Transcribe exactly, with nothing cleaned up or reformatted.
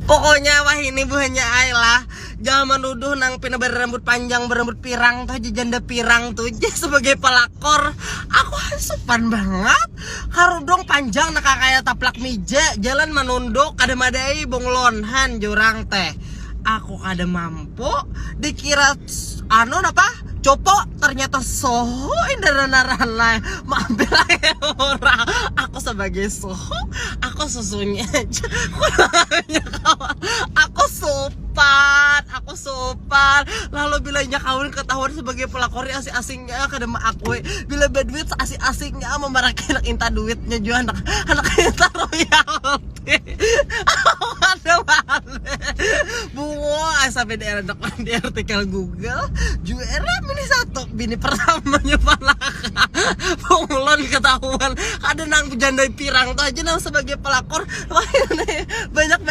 Pokoknya wahini buhannya ai lah. Jangan menuduh nang pina berambut panjang, berambut pirang tuh, janda pirang tuh, sebagai pelakor. Aku supan banget. Karudung panjang nak kayak taplak mija, jalan menunduk, kada madai bunglon han jurang teh. Aku kada mampu, dikira anu napa, copo, ternyata soho indaran-aran lah. Mampir aja orang. Aku sebagai soho, aku susunya aja. Kurangnya kawan, aku sopan, aku sopan. Lalu bilanya kawan ketahuan sebagai pelakor, asing-asingnya kada mengakui. Bila berduit, asing-asingnya memaraki anak inta duitnya juga, anak anak inta royalti. Aku kada balik. Bungo, ah, sampai di daerah di artikel Google juga era bini satu, bini pertamanya palaka. Bunglon ketahuan. Ada nang janda pirang tuh aja nang sebagai pelakor. Wah, ini banyak